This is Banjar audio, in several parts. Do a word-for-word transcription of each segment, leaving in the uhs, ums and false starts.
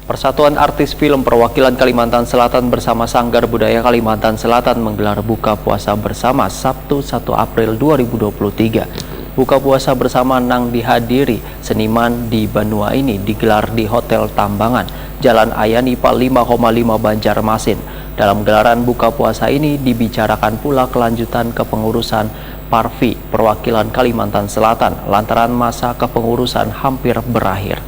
Persatuan Artis Film Perwakilan Kalimantan Selatan bersama Sanggar Budaya Kalimantan Selatan menggelar buka puasa bersama Sabtu satu April dua ribu dua puluh tiga. Buka puasa bersama nang dihadiri seniman di banua ini digelar di Hotel Tambangan, Jalan Ayanipa lima koma lima Banjarmasin. Dalam gelaran buka puasa ini dibicarakan pula kelanjutan kepengurusan Parvi perwakilan Kalimantan Selatan lantaran masa kepengurusan hampir berakhir.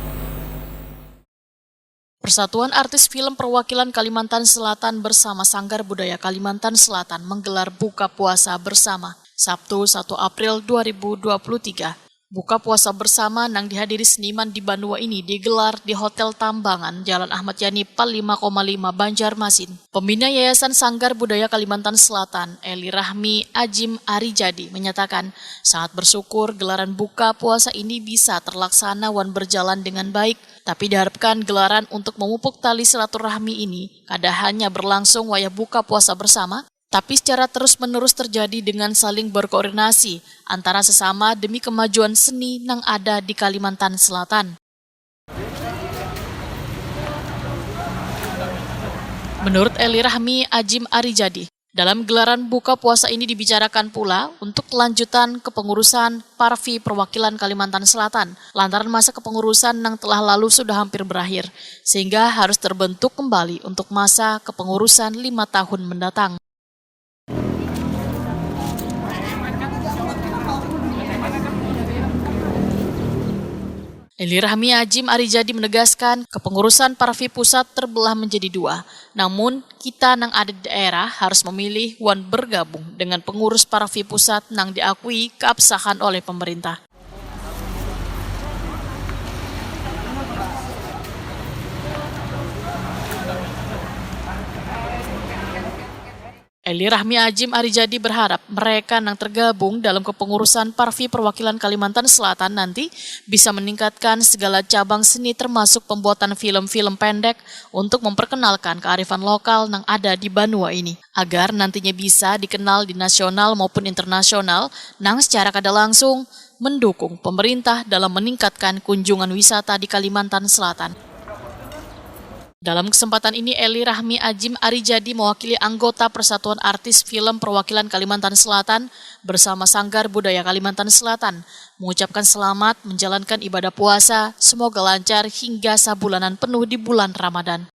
Persatuan Artis Film Perwakilan Kalimantan Selatan bersama Sanggar Budaya Kalimantan Selatan menggelar buka puasa bersama Sabtu satu April dua ribu dua puluh tiga. Buka puasa bersama nang dihadiri seniman di banua ini digelar di Hotel Tambangan, Jalan Ahmad Yani, Pal lima koma lima Banjarmasin. Pembina Yayasan Sanggar Budaya Kalimantan Selatan, Eli Rahmi Ajim Arijadi, menyatakan sangat bersyukur gelaran buka puasa ini bisa terlaksana wan berjalan dengan baik. Tapi diharapkan gelaran untuk memupuk tali silaturahmi ini kada hanya berlangsung wayah buka puasa bersama, tapi secara terus-menerus terjadi dengan saling berkoordinasi antara sesama demi kemajuan seni nang ada di Kalimantan Selatan. Menurut Eli Rahmi Ajim Arijadi, dalam gelaran buka puasa ini dibicarakan pula untuk kelanjutan kepengurusan Parvi perwakilan Kalimantan Selatan lantaran masa kepengurusan yang telah lalu sudah hampir berakhir, sehingga harus terbentuk kembali untuk masa kepengurusan lima tahun mendatang. Eli Rahmi Ajim Arijadi menegaskan, kepengurusan Parvi pusat terbelah menjadi dua. Namun, kita nang ada di daerah harus memilih wan bergabung dengan pengurus Parvi pusat nang diakui keabsahan oleh pemerintah. Eli Rahmi Ajim Arijadi berharap mereka nang tergabung dalam kepengurusan Parvi perwakilan Kalimantan Selatan nanti bisa meningkatkan segala cabang seni termasuk pembuatan film-film pendek untuk memperkenalkan kearifan lokal nang ada di banua ini, agar nantinya bisa dikenal di nasional maupun internasional nang secara kada langsung mendukung pemerintah dalam meningkatkan kunjungan wisata di Kalimantan Selatan. Dalam kesempatan ini, Eli Rahmi Ajim Arijadi mewakili anggota Persatuan Artis Film Perwakilan Kalimantan Selatan bersama Sanggar Budaya Kalimantan Selatan mengucapkan selamat menjalankan ibadah puasa, semoga lancar hingga sabulanan penuh di bulan Ramadan.